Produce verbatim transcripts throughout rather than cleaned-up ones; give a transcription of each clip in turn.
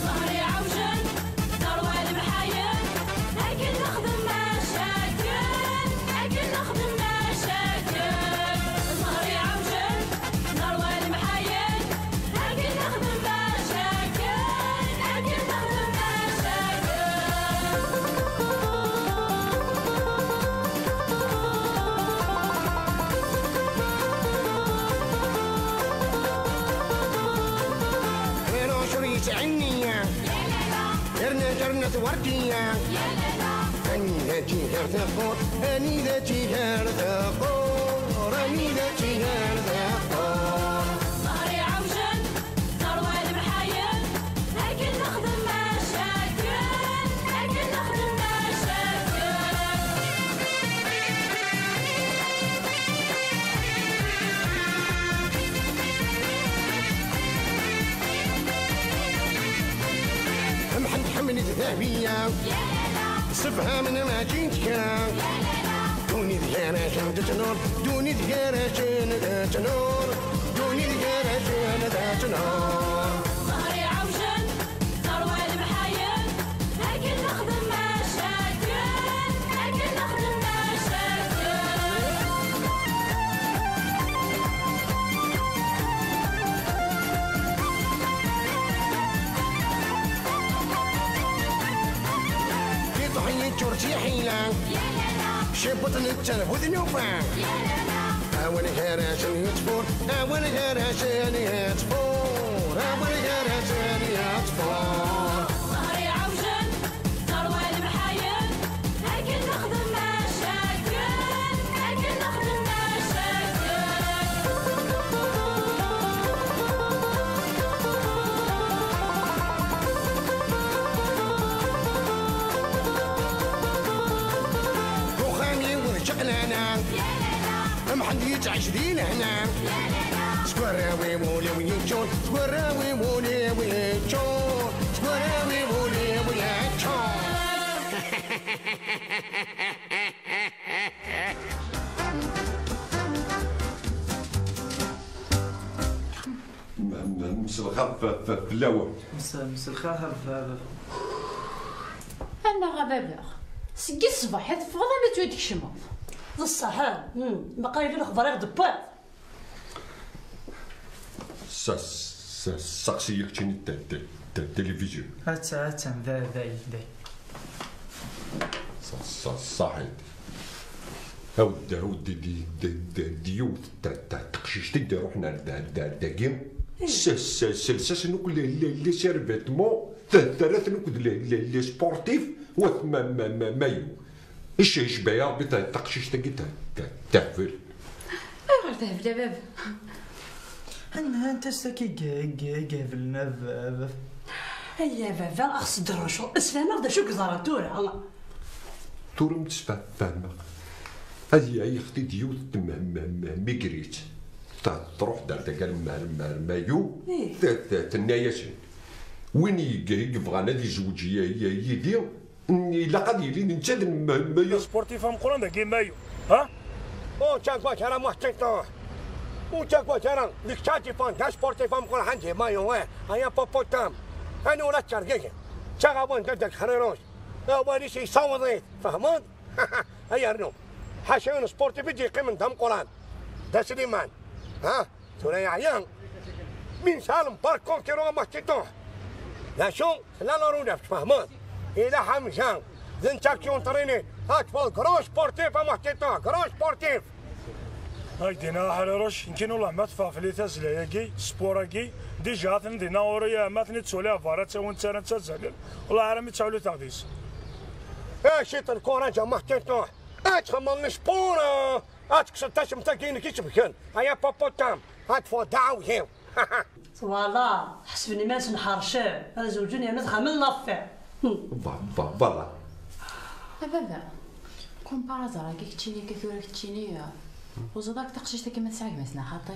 ظهري عوجن، ثروة المحايل، أكل نخدم مشاكل، أكل نخدم مشاكل. ظهري عوجن، ثروة المحايل، أكل نخدم مشاكل، أكل نخدم مشاكل. Ɣiruc ur yesɛi nniya. Yerna jernet werdiyya. Anida tigar teqqur, anida tigar teqqur, anida tigar teqqur. Ẓhri ɛewjen, ẓerwal mḥayen, akken nexdem mcakl, akken nexdem mcakl. Mḥend ḥemmel-it Dahbiya. Sefhamen mačči d kra. Duni d gar-asen d ttnur. Duni d gar-asen d ttnur. Duni d gar-asen d ttnur. Ẓhri ɛewjen, ẓerwal mḥayen, akken nexdem mcakl, akken nexdem mcakl. Tiṭ yeččur d tiḥila. Cibuṭ netta d bu tlufa. Awal gar-asen yettfur, awal gar-asen yettfur, awal gar-asen yettfur. Ẓhri ɛewjen, ẓerwal mḥayen, akken nexdem mcakl, akken nexdem mcakl. Uxxam-iw d čeqlana. Mḥend yettɛic di lehna. Seg warraw-iw ul-iw yeččur, seg warraw-iw ul-iw yeččur, seg warraw-iw ul-iw yeččur. M-, m-, mselxir f-, f-, fell-awen. Mselxir a baba. Annaɣ a baba, seg ṣṣbeḥ i teffɣeḍ ama tura d-tkecmeḍ. D ṣṣeḥ, hmm, baqayen lexbar i ɣ-d-tewwiḍ. Sa-, sa-, saqsi-yi keččini d ta-, ta-, ta-, tilivizyu. Atta, atta, da, da, da. Sa-, sa-, saḥit. Awd, awd, d, d, d, d, d yiwet ta-, ta-, teqcict i d-iruḥen ar da-, da-, dagi. S-, s-, sels-asen akk les, les, les survêtements, t-, terra-ten akk d les, les, les sportifs, wat ma, ma, ma, mayu. Icba-yaɣ Rebbi ta-, taqcict-agi ta-, ta-, tehbel. Ayɣer tehbel a baba? An-, anta-tt akka i g-, i g-, i iheblen a baba? Ay a baba, a ɣ-s-d-rrecuḍ, sefhem-aɣ-d d acu i yeḍran tura. Tura m-d-sfehmeɣ. Ad yaɣ-t-id yiwet m-, m-, m-, migrit. Ta-, truḥ-d ar tagar m-, m-, mayu. Ih. T-, t-, tenna-yasen, win i, i yebɣan ad izweǧ y-, y-, yid-i, ilaq ad yili netta d m-, mayu. Sportif ameqqran dagi mayu, ha? Ur ttagad ara Muḥ Tiṭuḥ. Ur ttagad ara. Deg ttadifan d asportif ameqqran, ḥandi mayu, eh. Ay apuputam. Ani ur ttergigi. Ttaɣ-awen-d deg Ḥriruc. Awal-is yessaweḍ-it. Fehmeḍ? Ay rnu. Ḥaca yiwen sportif i d-yeqqimen d ameqqran. D asliman. Ha? Tura yeɛya. Mi nesɛa lembark concurrent a Muḥ Tiṭuḥ. D acu? Tella la relève, tfehmeḍ? Ila Ḥamza. D netta k-yunṭrinin. Ad tfeḍ grand sportif a Muḥ Tiṭuḥ, grand sportif. Ay dina a Ḥriruc, nekkini wellah ma teffeɣ fell-i tazzla-agi, sport-agi, déjà aten dina ɣur-i, ma ten-id-ttwaliɣ berra ttawin ttarran ttazzalen, wellah armi ttɛuliteɣ deg-s. Aci-t lkuraǧ a Muḥ Tiṭuḥ. Ad txemmeḍ lesport, ah. Ad tekkseḍ tassemt-agi-inek icebken, ay apuputam, ad teffeɣ d aɛewdiw. Twalaḍ, ḥesben iman-nsen ḥercen, ad zewǧen yerna ad xedmen l'affaire. Hmm. Va-, va-, voilà. A baba, kumpara ẓer-agi keččini akka tura keččini, ur ẓriɣ akk taqcict akka ma tesɛa gma-s neɣ xaṭi.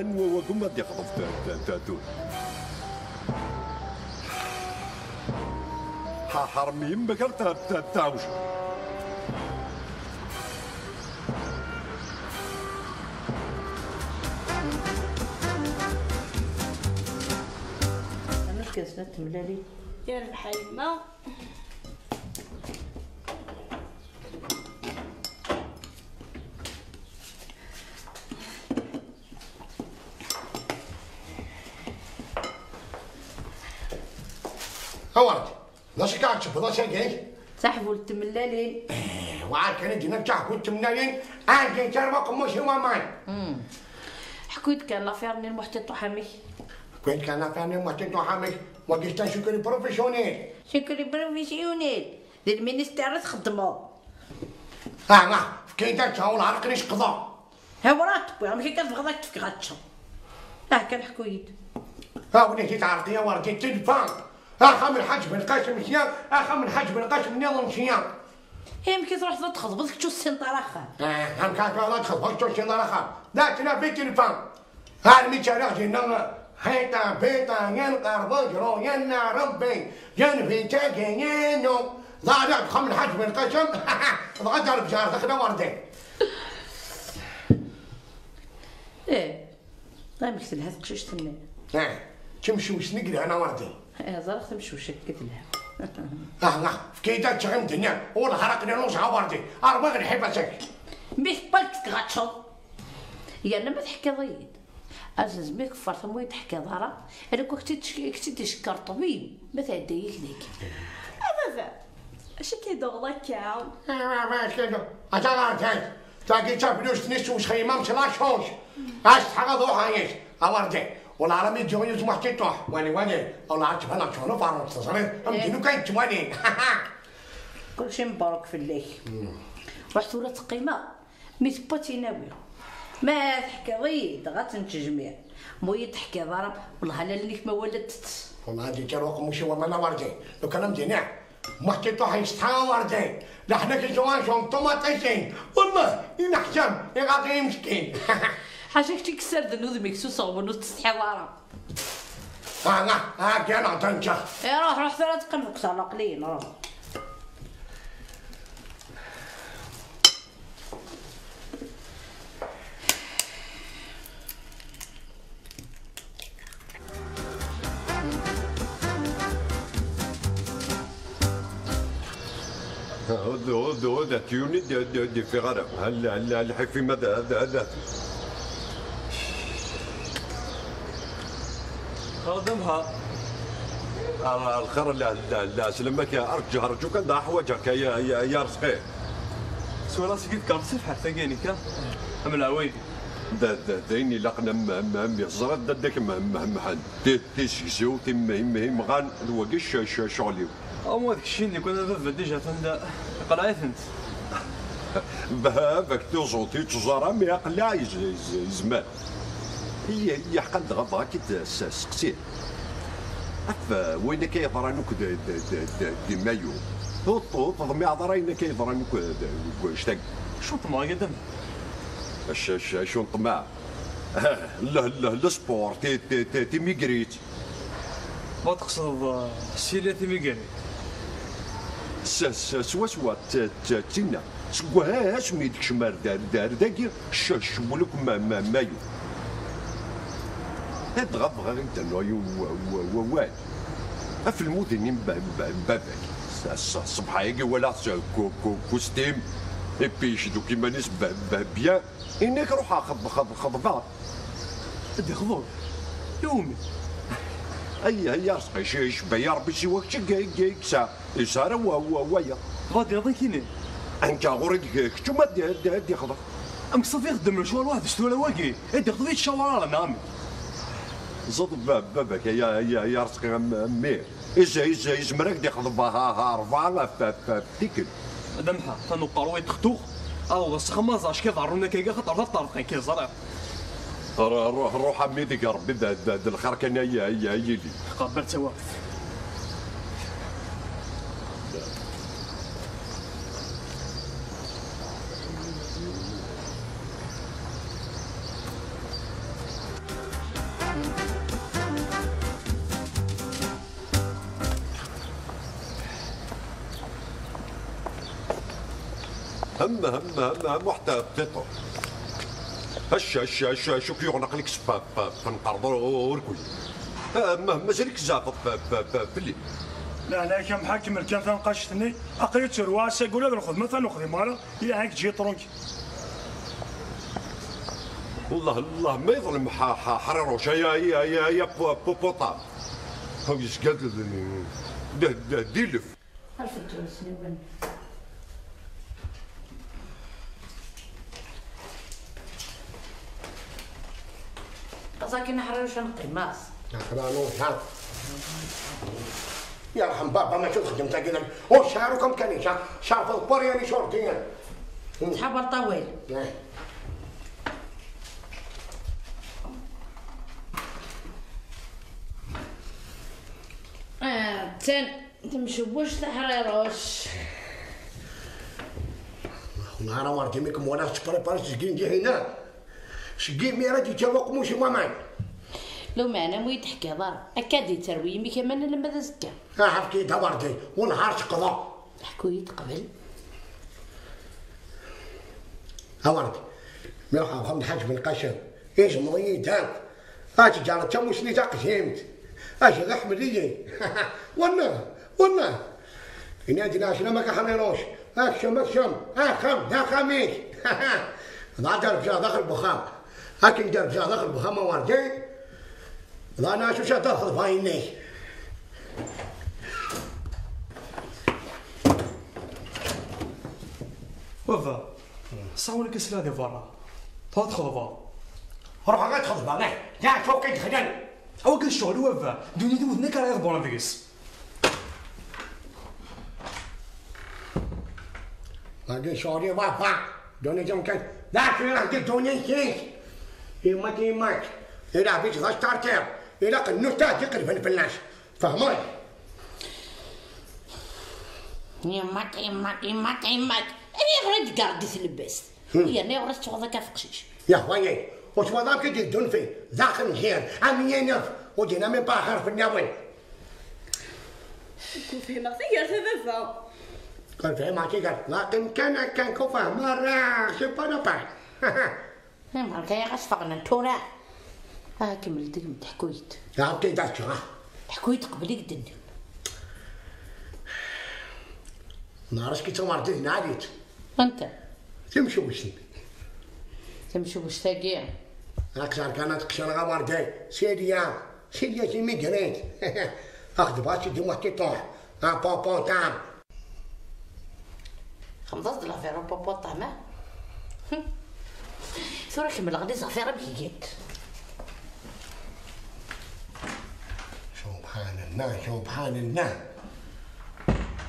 Atan wa-, wagum ad d-ixḍef ta-, ta-, ta-, tura. Ḥerḥer m yemma-k ar ta-, ta-, taɛuca. Amek snat tmellalin? Yerbeḥ a yemma. Awer-d, d acu i k-ɛeǧben ass-agi? Taḥbult tmellalin. Eh, wa kan i d-nnan d taḥbult tmellalin, anda i terwa qemmuc i waman. Hmm. Ḥku-yi-d kan l'affaire-nni n Muḥtiṭ uḥamek. Ḥku-yi-d kan l'affaire-nni n Muḥtiṭ uḥamek, wagi d secret professionnel. Secret professionnel? Di lministère i txeddmeḍ? Ah, ah, efk-iyi-d ad ččeɣ, ur ɛerqen iceqḍa. Ha, ur ad tewwiḍ, amek akka tebɣiḍ ad k-fkeɣ ad teččeḍ? Ah, kan ḥku-yi-d. Ah, win i k-id-ɛerqen ya werǧin tilfa. Axxam n Lḥaǧ Belqasem sya, axxam n Lḥaǧ Belqasem nniḍen sya. Amek i tṛuḥeḍ ad txeḍbeḍ kečč ur tessineḍ ara axxam? Ah, amek ara txeḍbeḍ kečč ur tessineḍ ara axxam? D akken a fi tilfa. Armi ttaraɣ dinna, ḥiṭa, biṭa, yan qerbu, jru, yan Rebbi, yan fi tagi, yan nu. Ḍaɛliɣ deg uxxam n Lḥaǧ Ben Qasem, dɣa ǧerreb jar daxel awerdi. Eh, amek telha teqcict-nni? Ah, d timcewwect-nni i yelhan awerdi. Eh, ẓriɣ timcewwect akka i telha. Ah, ah, efk-iyi-d ad ččeɣ imedden-a, ur ḥraqen iruẓ awerdi. Rwiɣ lḥiba-s-ak. Mi tewwa-k tgaččeḍ. Yerna ma teḥkiḍ-iyi-d. Azazmi keffer tamwa i d-teḥkiḍ ara, ala akk k-tt-id-icekkeṛ ṭṭbib, ma tɛedda-yak dagi. A baba, acu akka i d-tuɣeḍ akka? Ata ɣer tagi, tagi d tablust-nni s usxemma-m s lačunc. As tḥaɣ ad ruḥeɣ yis, awerdi. Wala ara mi ǧǧuɣ yis muḥ ciṭuḥ. Wali, wali, wala ad tban ačun ufaṛus, teẓriḍ, am ddin ukan yettwali. Kulci mbaruk fell-ak. Ruḥ tura ttqima. Mi tewwa ad tt-in-awiɣ. Ma teḥkiḍ-iyi-d, dɣa ad tt-nettejmiɛ. Ma ur yi-d-teḥkiḍ ara, wellah ala allen-ik ma wala ad teṭṭes. Wellah ad yekker uqemmuc i waman awerdi. Lukan am d-iniɣ, muḥ ciṭuḥ yessetḥa awerdi. Leḥnak ijuɣan jon ṭumaṭisin. Wellah, ineḥcam, iɣaḍ-iyi meskin. Ḥaca kečč i yessarden udem-ik s useɣwen ur tettsetḥiḍ ara. Ah, ah, ah, gana, danǧa. Iruḥ, ruḥ tura teqqim deg usalu aql-iyi, ruḥ. Hud, hud, hud, atyuni d, d, d-ifiɣ ara. Hal, hal, hal, lḥif-im ad, ad, ad, ad. Xaḍemha. Ar, ar lxir, la, la, la, selamak, arǧu, arǧu kan da ḥwaǧeɣ-k, ay, ay, ay, ay Arezqi. Tura seg-i tkerḍ sifḥer tagi-inek, ha? Am lɛwayed. D, d, d ayen ilaqen am, am, am yeẓra dadda-k Meh-, Meh-, Mḥend. Ti-, tisegziwt, im-, im-, imɣan, d wagi cc-, cc-, ccɣel-iw. Ama d keččini, kwan a baba, déjà atan da, iqleɛ-itent. Baba-k tuẓut i tẓara, mi aqlaɛ iz-, iz-, izmer. I-, yeḥqan dɣa bɣa-k-id s-, seqsi. Af, eh, wayen akka yeḍran akk d, d, d, d, di Mayu. Ur t-, ur teḍmiɛeḍ ara ayen akka yeḍran akk d, deg wannect-agi. Acu n ṭṭmeɛ, a Dda Mḥend? Acu, acu, acu n ṭṭmeɛ? Ah, le, le, le sport, ti, ti, ti, timigrit. Ma tqesdeḍ, eh, Silya Timigri? S, s, swaswa, d, d, d tinna. Seg wass mi d-kecmeɣ ar da-, ar da-, ar dagi, c-, cewwel akk ma, ma, Mayu. Dɣa bɣiɣ ad d-rnuɣ yiwen wa-, wa-, wawal. Af lmud-nni n ba-, n ba-, n baba-k. S, s, ṣṣbeḥ-agi walaɣ s ku-, ku-, kustim, et puis yecduk iman-is ba-, ba-, bien. Ini-k ruḥeɣ xeḍ-, xeḍ-, xeḍbeɣ. Ad ixḍeb? Iwumi? Ay, ay, Arezqi, ic-, icba-yi Rebbi siwa kečč i, i, i yesɛa, yesɛa ara wa, wa, wayeḍ. Tebɣa ad d-iniḍ nekkini? Anka ɣur-i d-, kečč uma d, d, d-ixḍeb. Amek ṣafi ixeddem lecɣal weḥd-s tura wagi? I d-ixḍeb i tcawar ara neɣ amek? Ẓeḍ ba-, baba-k, ay, ay, ay, Arezqi, am, am mmi. Iz-, iz-, izmer ad k-d-ixḍeb ha, ha, rebɛa ɣef, ɣef, ɣef tikkelt. Dda Mḥa, atan uqerruy textux, awḍ s axxam aẓ acki ḍerrun akka, xaṭer d aṭerḍeq akka, ẓriɣ. Ru-, ruḥ, ruḥ a mmi, deg Rebbi d, d, d lxir kan ay, ay, ay yili. Qabel tawaɣit. Hem, hem, hem, hem, waḥed tiṭ. Acu, acu, acu, acu k-yuɣen aql-ik s-, f-, f-, f-, nqerḍ ur, ur, ur kul. Ah, ma-, mazal-ik tzeɛfeḍ f-, f-, f-, fell-i. Leɛnaya-k a mḥa, kemmel kan tanqact-nni, aql-i ttruɣ ass-agi ula d lxedma ur xdimeɣ ara, leɛnaya-k eǧǧ-iyi ṭrunki. Wellah, wellah, ma yeḍlem ḥ-, ḥ-, ḥriruc, ay, ay, ay, ay, ay, pu-, pu-, puṭam. Aw yezga d, d, d, d, d ilef. Rfed ddunit-nwen. Aẓ akin aḥriruc ad neqqim-as. Aql-aɣ nuḥa. Yerḥem baba, mačči txeddem tagi dagi. Ur sɛiɣ akk amkan-is, ha? Ceɛfeḍ pur yan isurdiyen. Ttḥabar ṭawil. Eh. Ah, ten. Temcewwec taḥriruc. Nehar a Werǧi, mi kem-walaɣ tettpripariḍ seg yindihen-a. Seg yimir ad d-yettawi uqemmuc i waman. Lumeɛna mu yi-d-teḥkiḍ ara, akka ad d-yettarew yimi-k aman alamma d azekka. Aḥefk-iyi-d a Werǧi, u nehar teqḍa. Ḥku-yi-d qbel. A Werǧi, mi ruḥeɣ uxxam n Lḥaǧ Ben Qasem, ijmeḍ-iyi-d akk. Ad teǧǧareḍ d tamusni taqdimt. Acu d aḥmel-iyi. Wenna, wenna. Ini-d la slam a Kaḥriruc. Akcem, akcem. Axxam, d axxam-ik. Dɣa d-rebzeɣ daxel n uxxam. Akken d-rebzeɣ daxel n uxxam a Werǧi. Dɣa neɣ acu ad d-tafeḍ bayenni. Baba, ṣawen akka sliɣ di berra. Tṛuḥ ad txeḍbeḍ. Ruḥeɣ ad xeḍbeɣ, eh, d acu i d-xlan? Awa kan ccɣel-iw a baba, ddunit-iw d nekk ara iḍebbren deg-s. Wagi ccɣel-iw a baba, ddunit-iw kan, d acu i ɣ-d ddunit-ik? Yemma-k, yemma-k, ilɛeb-itt d astartiṛ, ilaq nnuta ad iqelben fell-as. Tfehmeḍ? Yemma-k, yemma-k, yemma-k, yemma-k. Ayɣer i d-teggareḍ di tlemmast? Hmm. Yerna ayɣer i tettwaɣeḍ akka ɣef uqcic? Yahwa-yi, ur twalaḍ amek i d-yeddun fi, d axenǧir, am yinef, ur d-yenna même pas axir fell-awen. Ur fhimeɣ tigert a baba. Ur fhimeɣ tigert, laqim kan akken ku fehmeɣ ara, c'est pas la peine. Imerga-ya ɣas ffɣen n tura. Ah, kemmel-d gem teḥkuyt. Ɛebdi d aǧra. Ḥkuyt qbel i k-d-nniɣ. Nɛerf ki d tawerḍit n ɛalit. Anta? Timcewwect-nni. Timcewwect-agi? Akteṛ kan ad qecreɣ awerday. Silya, Silya timigrit. Axdem-as-id i Muḥ Tiṭuḥ. Un popotam. Xemḍas-d l'affaire popotam, ah? Tura kemmleɣ les affaires am gigit. Subḥanallah, subḥanallah.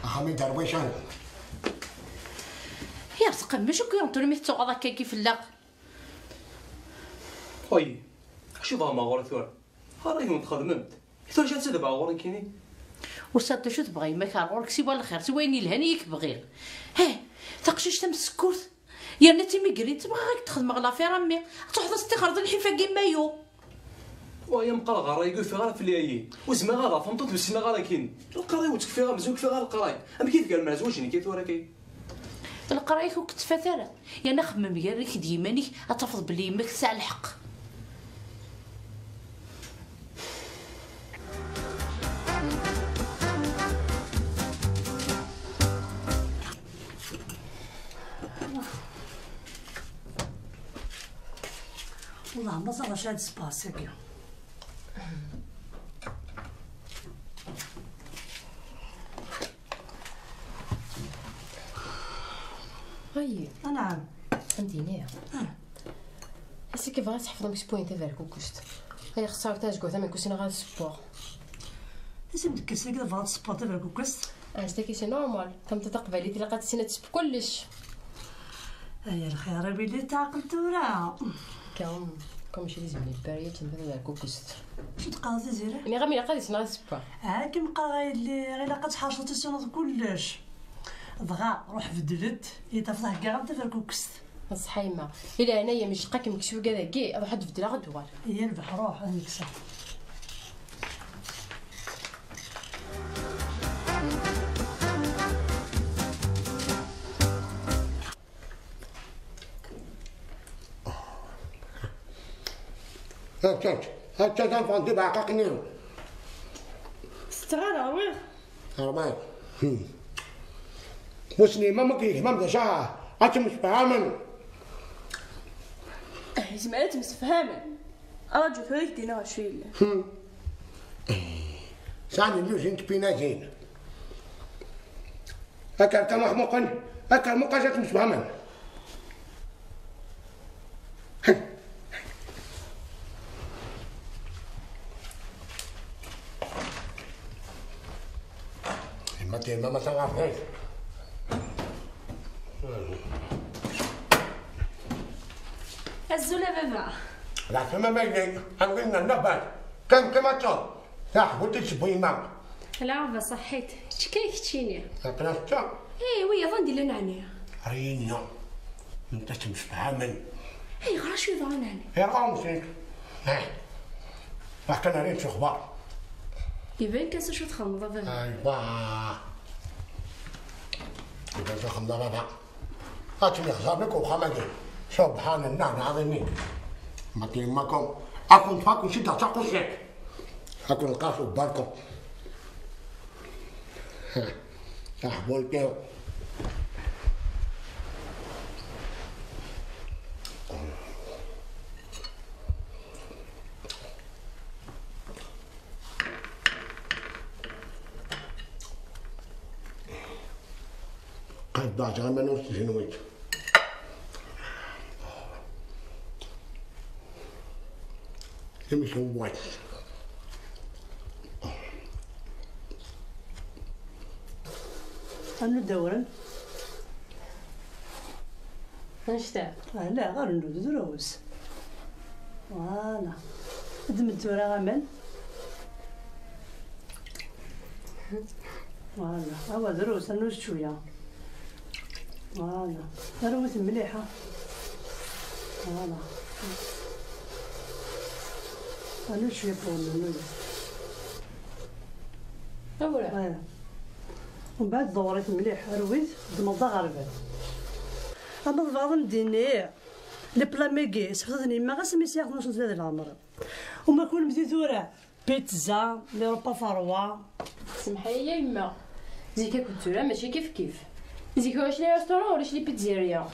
Axxam iderwicen. Yerẓ qemmuc akk yeɣ tura mi tettuɣaḍ akkagi fell-aɣ. Oy, acu bɣa ma ɣur-i tura? Ara yiwen txedmemt. I tura ad tadbeɣ ɣur-i kini? Ur sɛiɣ d acu tebɣa yemma-k ar ɣur-k siwa lxir, siwa ayen yelhan i k-bɣiɣ. Heh, taqcict am tsekkurt. Yerna d timigrit, bɣiɣ ad k-d-xedmeɣ l'affaire am mi ad truḥeḍ ad s-tixreḍ lḥif-agi n mayu. Wa ya meqqar ɣer-ay ur fiɣ ara fell-i ayi. Ur zmireɣ ara, tameṭṭut ur ssineɣ ara kini. Leqray ur tt-kfiɣ amzun kfiɣ ara leqray. Amek i tgerrem ar zwaǧ-nni kay tura kay? Leqraya-k ur k-tettfat ara. Yerna xemmem gar-ik d yiman-ik, ad tafeḍ belli yemma-k tesɛa lḥeqq. Wellah ma ẓriɣ acu ad d-sbeɣ sagi. Ay, anɛam. Ad m-d-iniɣ. Ah. Ass-agi bɣiɣ ad tḥefḍem s point taberkukust. Ay xsaret azeggaɣ-a ma ur ssineɣ ad ssewweɣ. Ass-a d-tekkes tagi tebɣa ad tesseww taberkukust? Ah, c'est normal. Tameṭṭut taqbaylit ilaq ad tessin ad tesseww kullec. Ay lxir, a wili teɛqel tura. Comme, comme je les aime, les périodes, tameṭṭut taberkukust. Acu teqqareḍ, Tiziri? Nniɣ-am ilaq ad issen ad isseww. Akken qqareɣ a yelli, ilaq ad tḥerceḍ tissineḍ kullec. Dɣa, ruḥ beddel-d, i tafeḍ heggaɣ-am taferkukest. Ṣṣeḥ a yemma. Di leɛnaya-m, icqa-kem kečč wigad-agi, ruḥ ad beddleɣ ad d-uɣal. Yya lbeḥ, ruḥ, ad nekseɣ. Akka, akka, akka, d anfan di beɛqaqni. Setteɣ ara, rwiɣ. Rwiɣ. Hmm. Muslim, ma yegmam d acu, ad temsefhamem. Eh, yezmer ad temsefhamem. Raju tura ad k-d-iniɣ acu yellan. Hmm. Eh, sɛan lluj n tpinatin. Akka, akka, muqel, akka, muqel, ad temsefhamem. Yemma, yemma, ma taɣaft. Azul a baba. Leɛfama ma yellan, am win n nnabat. Kan, kan ad teččeḍ. Taḥbult i tesewwi yemma. Lɛaba ṣaḥḥit. Ečč kan keččini. Aql-aɣ tečča. Eh, wiyaḍ anda llan ɛni? Riyinna. Netta ttemsefhamen. Ayɣer, acu yeḍran ɛni? Yerɣa umsik. Eh. Akken ara yečč uxbar. Iban kan s acu txedmeḍ a baba. Aywa. Iban s axedmeḍ a baba. Ad kem-yexẓer nekk uxxam-agi. Subḥan llah lɛaḍimi. Ma tlemmakum. Ad ken-tfak nceddeɣ taqusit. Ad ken-lqaɣ s ubalku. Taḥbult-iw. Qebbeɣ-tt am anu s tjenwit. Imcewwat. Anu dawren? Annect-a. Ah, la, ɣer nnu, drus. Voilà. Ddem-d tura aman. Voilà. Awa, drus, anu cwiya. Voilà. Rwit mliḥ, ha. Voilà. Anu cwiya pour nnu. Awra. Voilà. Mbeɛd ḍewret mliḥ, rwit, ddmeḍ d aɣerbal. Ama tebɣiḍ ad m-d-iniɣ, les plats-agi, sbet-ten yemma ɣas mi sɛiɣ tnac sna di leɛmer. Uma kunemti tura, pizza, les repas ferwa. Semḥ-iyi a yemma. Zik akked tura mačči kif kif. Zik ulac les restaurants, ulac les pizzerias.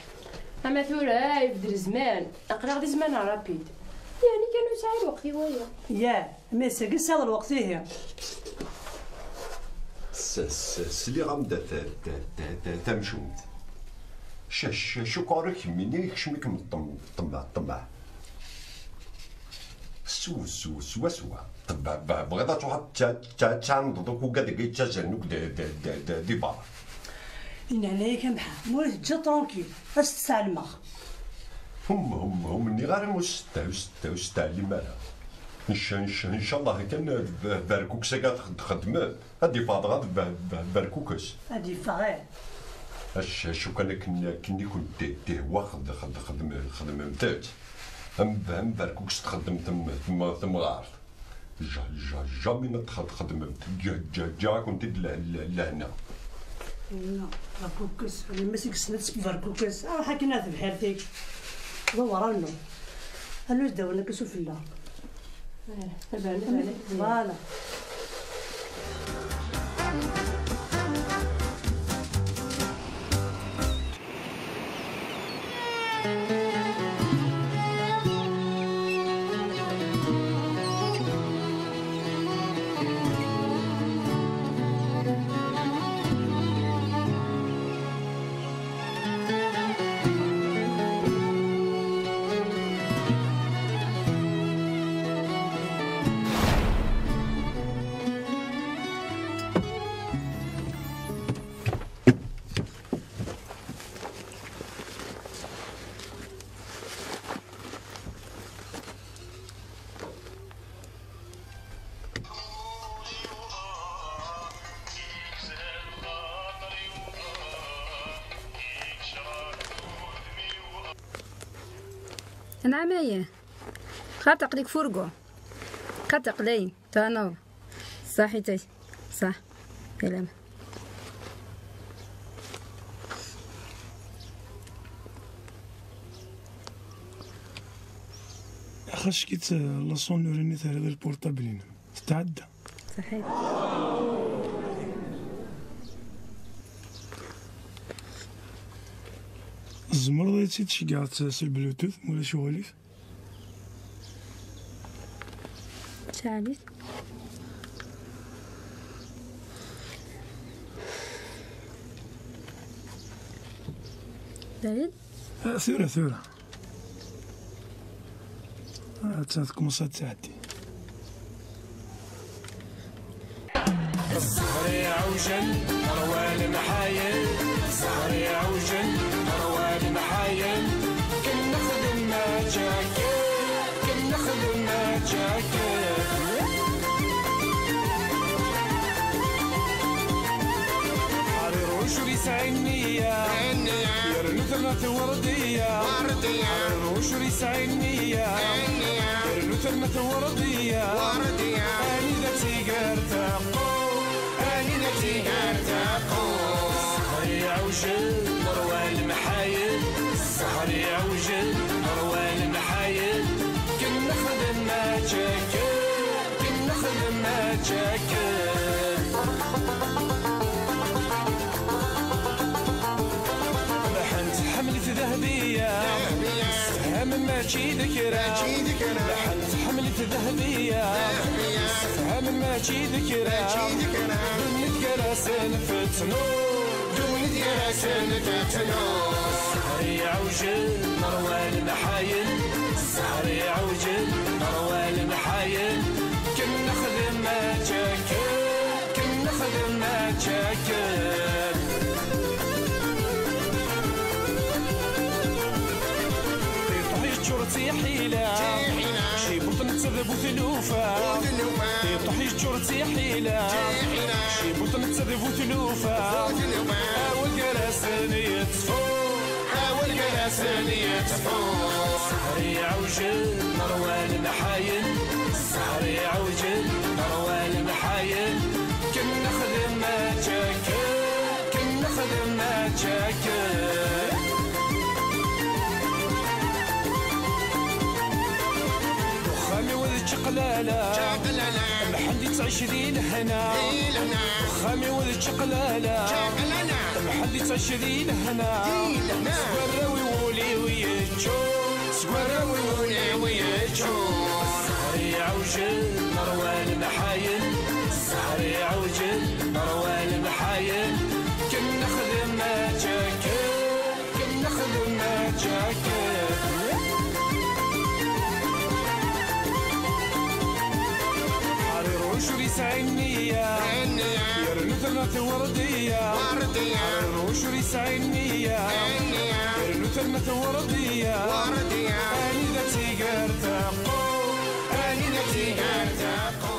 Ama tura, ibeddel zzman. Aql-aɣ di zzman rapide. Yeɛni kan ur sɛiɣ lweqt i waya. Yah. Mais sagi tesɛiḍ lweqt ihi. S-, s-, sliɣ-am-d a ta-, ta-, ta-, ta-, tamcumt. C-, c-, cukuṛ kemmini ikcem-ikem ṭṭem-, ṭṭmeɛ, ṭṭmeɛ. Sw-, sw-, swaswa. Ṭṭmeɛ, b-, bɣiḍ ad truḥeḍ d ta-, ta-, tɛandeḍ akk ugad-agi yettazzalen akk d, d, d, d, di berra. Yenna-yak a Mḥa, ma ur teǧǧiḍ tranquille, ad s-tt-sɛelmeɣ. Hum, hum, hum, nniɣ ara ur s-, ur s-, ur s-teɛlim ara. Nc-, nc-, ncallah kan, eh, b-, berkukes-agi ad txed-, txedmem, ad d-iffeɣ dɣa d-, b-, b-, berkukes. Ad d-iffeɣ, eh. Ac-, acu kan akken, akken i kent-ihwa xed-, xed-, xedm-, xedmemt-tt. Am, am berkukes txeddem tem-, tem-, temɣart. Ja-, ja-, jamais ad txed-, txedmemt. Ja-, ja-, ǧǧiɣ-akent-id le-, le-, lehna. Berkukes, alamma s i yessnen ad tesbeɣ berkukes. Ruḥ akken ar tebḥirt-ik. D awraɣ-nneɣ. Anu s-d-awen akka sufella. Eh, voilà. Nɛam, ayen. Xaṭi aql-ik furgu. Xaṭi aql-ayen. Tɛanaḍ. Ṣaḥit-ak. Ṣaḥ. Yalama. Xas kit la sonnerie-nni terriḍ i lpurṭabl-inem. Tetɛedda. Ṣaḥit. Tzemreḍ ad tt-id-tceggɛeḍ s lbluetooth, ma ulac uɣilif? Teɛlit. Dayen? Ah, tura, tura. Ah, attan tkumeṣ ad tɛeddi. Ẓẓher iɛewjen, ṛwan mḥayen. Ẓẓher iɛewjen, ṛwan mḥayen. Ken nexdem aǧakir, ken nexdem aǧakir. Ḥarir Ur yesɛi nniya. Yernu terna tewrediya. Ur yesɛi nniya. Yernu terna tewrediya. Anida tigar taqu. Anida tigar taqu. Ssehri iɛewjen, ṛwa lemḥayen. Ssehri iɛewjen, ṛwa lemḥayen. Ken nexdem mačči akken. Ken nexdem mačči akken. Lḥan tḥemmel-it Dehbiya. Sefham mačči d kra. Lḥan tḥemmel-it Dehbiya. Sefham mačči d kra. Ddunit gar-asen tettnu. Ddunit gar-asen tettnu. Ssehri iɛewjen, ṛwa lemḥayen. Ssehri iɛewjen, ṛwa lemḥayen. Ken nexdem mačči akken. Ken nexdem mačči akken. Tiṭ yeččur d tiḥila. Cibuṭ netta d bu tlufa. Tiṭ yeččur d tiḥila. Cibuṭ netta d bu tlufa. Awal gar-asen yeṭṭef. Awal gar-asen yeṭṭef. Ssehri iɛewjen, ṛwa lemḥayen. Ssehri iɛewjen, ṛwa lemḥayen. Ken nexdem mačči akken. Ken nexdem mačči akken. Uxxam-iw d čaqlala. Mḥend yettɛic di lehna. Uxxam-iw d čaqlala. Mḥend yettɛic di lehna. S warraw-iw ul-iw yeččur. S warraw-iw ul-iw yeččur. Ssehri iɛewjen, ṛwa lemḥayen. Ssehri iɛewjen, ṛwa lemḥayen. Ken nexdem mačči akken. Ken nexdem mačči akken. Ḥriruc ur yesɛi nniya. Yernu terna tewrediya. Ḥriruc ur yesɛi nniya. Yernu terna tewrediya. Anida tigar taqu. Anida tigar taqu.